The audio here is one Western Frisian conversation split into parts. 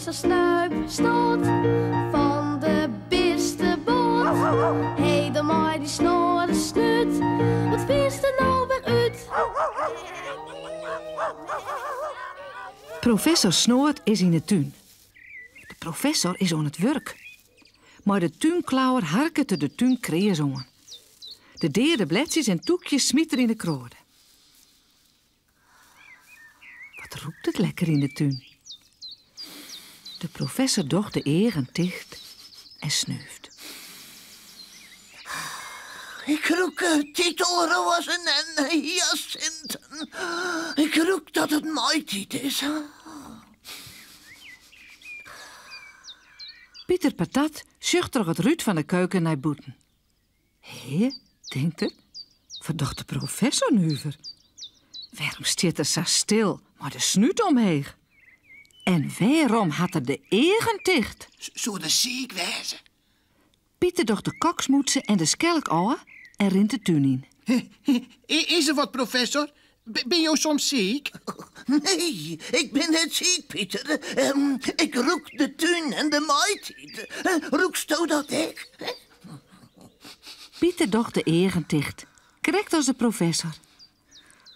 Professor Snuip Snot fan de bisteboat. Hé, dan mei dy snoade snút, wat fynst der no wer út? Professor Snoad is yn 'e tún. De professor is oan it wurk. Mei de túnklauwer harket er de tún kreas oan. De deade bledsjes en tûkjes smyt er yn 'e kroade. Wat rûkt it lekker yn de tún. De professor docht de eagen ticht en snuift. Ik rûk titelroazen en hyasinten. Ik rûk dat it maitiid is. Pieter Patat sjocht troch it rút fan de keuken nei bûten. Hé, tinkt er, wat docht de professor nuver? Wêrom stiet er sa stil mei de snút omheech? En wêrom hat er de eagen ticht? Soe er siik wêze? Pieter docht de koksmûtse en de skelk ôf en rint de tún yn. Is der wat, professor? Binne jo soms siik? Nee, ik bin net siik, Pieter. Ik rûk de tún en de maitiid. Rûksto dat ek? Pieter docht de eagen ticht, krekt as de professor.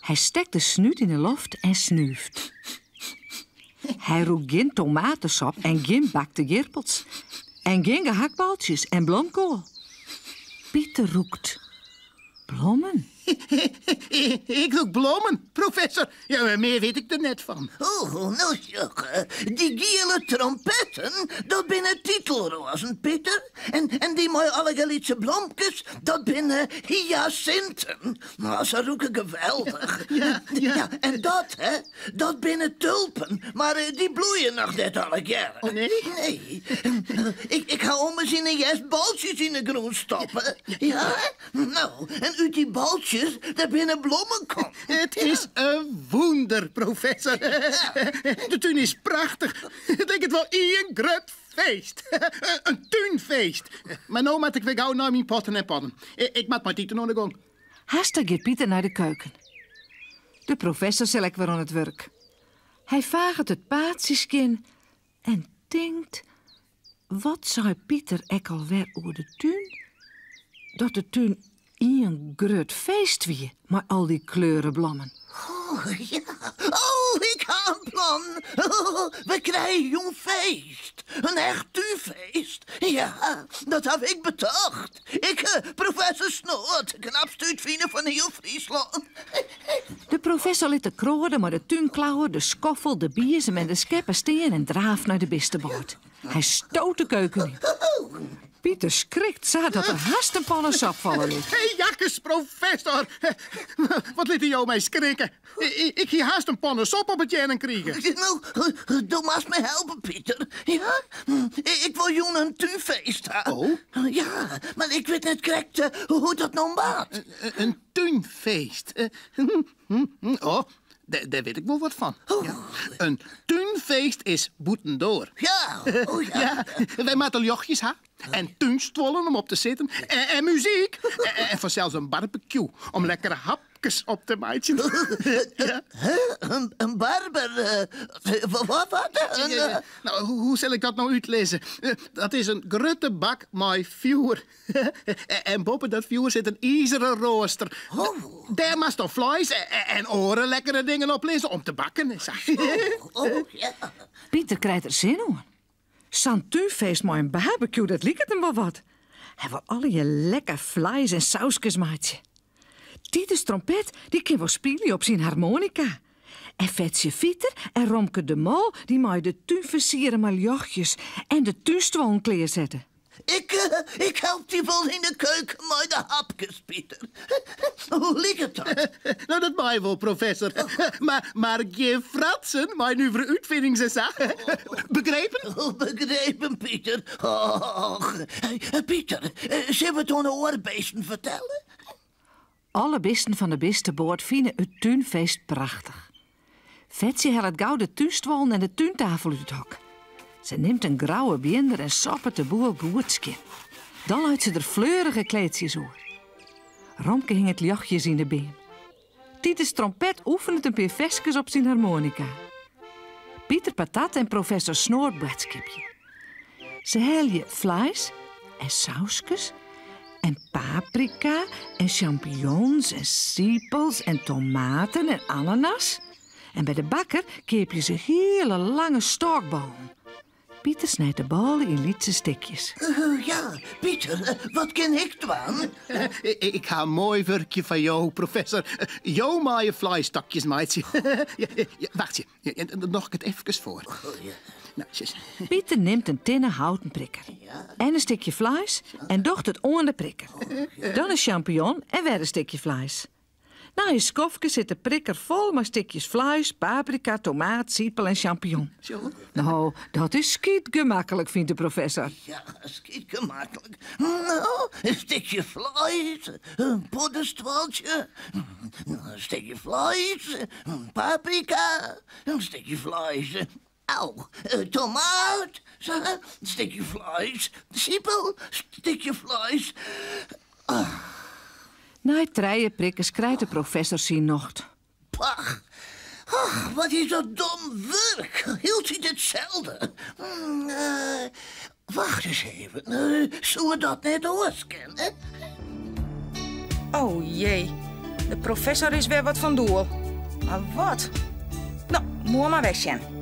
Hy stekt de snút yn 'e loft en snúft. Hy rûkt gjin tomatesop en gjin bakte jirpels. En gjin gehakbaltsjes en blomkoal. Pieter rûkt blommen. Ik rûk blommen, professor. Ja, mear wit ik der net fan. Oh, no sjoch, dy giele trompetten, dat binne titelroazen, Pieter. En dy mei allegear lytse blomkes, dat binne hyasinten. Mar se rûke geweldich. Ja, ja. Ja, en dat, hè, dat binne tulpen, mar dy bloeie noch net allegearre. Oh, nee? Nee. Ik ha ommers yn 'e hjerst boltsjes yn 'e grûn stoppe. Ja, no, en út dy boltsjes, dêr binne blommen kommen. It is in wûnder, professor. De tún is prachtich. It liket wol ien grut feest. In túnfeest. Mar no moat ik wer gau nei myn potten en pannen. Ik moat mei it iten oan de gong. Hastich giet Pieter nei de keuken. De professor sil ek wer oan it wurk. Hy faget it paadsje skjin en tinkt, wat sei Pieter ek al wer oer de tún? Dat de tún ien grut feest wie mei al dy kleureblommen. Oh, ja. Oh, ik ha in plan. We krije jûn feest. In echt túnfeest. Ja, dat haw ik betocht. Ik, eh, professor Snoad, knapste útfiner fan hiel Fryslân. De professor lit de kroade mei de túnklauwer, de skoffel, de biezem en de skeppe stean en draaft nei de bisteboat. Hy stoot de keuken yn. Pieter skrikt sa dat er hast in panne sop falle lit. Hé, jakkes, professor! Wat litte jo my skrikke? Ik hie hast in panne sop op 'e teannen krigen. No, do moatst my helpe, Pieter. Ja? Ik wol jûn in túnfeest ha. Oh? Ja, mar ik wit net krekt eh, hoe't dat no moat. In túnfeest? Oh, dêr wit ik wol wat fan. Oh. Ja. In túnfeest is bûtendoar. Ja, oh ja. Ja, wy moatte ljochtjes ha en túnstuollen om op te sitten en, en muzyk en, en fansels in barbecue om lekkere hapkes op te meitsjen. Ja. Huh? In barber? eh, wat? Wat? Een, eh, Nou, hoe, hoe sil ik dat no útlizze? Eh, Dat is in grutte bak mei fjoer. En boppe dat fjoer sit in izeren roaster. Oh. Dêr moatst dan fleis en oare lekkere dingen op lizze om te bakken. Sa. Oh, ja. Pieter krijt der sin oan. Sa'n túnfeest mei in barbecue, dat liket him wol wat. Hy wol allegear lekker fleis en sauskes meitsje. Titus Trompet, dy kin wol spylje op syn harmonika. En Fetsje Fiter en Romke de Mol, dy meie de tún fersiere mei ljochtjes en de túnstuollen klearsette. Ik, eh, ik help dy wol yn de keuken mei de hapkes, Pieter. Hoe liket dat? Nou, dat mei wol, professor. Mar, mar gjin fratsen mei nuvere útfinings en sa. Begrepen? Oh, begrepen, Pieter. Och. Hey, Pieter, eh, sille we it oan de oare beesten fertelle? Alle bisten fan de bisteboat fine it túnfeest prachtich. Fetsje hellet gau de túnstuollen en de túntafel út it hok. Se nimt in grauwe bjinder en soppet de boel goed skjin. Dan leit se der fleurige kleedsjes oer. Romke hinget ljochtjes yn de beam. Titus Trompet oefenet in pear ferskes op syn harmonika. Piter patat en professor Snoor boadskipje. Se helje fleis en sauskes en paprika en champignons en sipels en tomaten en ananas. En by de bakker keapje se hiele lange stôkballen. Piter snijt de bôle yn lytse stikjes. Ja, Piter, wat kin ik dwaan? Ik ha in moai wurkje foar jo, professor. Jo meie fleisstokjes meitsje. Wachtsje, dan doch ik it efkes foar. Nou, sis. Piter nimt in tinne houten prikker en in stikje fleis en docht it oan de prikker. Dan in champignon en wer in stikje fleis. Nei in skoftke sit de prikker fol mei stikjes fleis, paprika, tomaat, sipel en champignon. No, dat is skytgemaklik, fynt de professor. Ja, skytgemaklik. No, in stikje fleis, in poddestuoltsje, in stikje fleis, paprika, in stikje fleis, au, tomaat, in stikje fleis, sipel, stikje fleis. Nei trije prikkers krijt de professor syn nocht. Pach, och, wat is dat dom wurk. Hieltyd itselde. Wacht ris even, soe dat net oars kinne? O jee, de professor is wer wat fan doel. Mar wat? No, moarn mar wer sjen.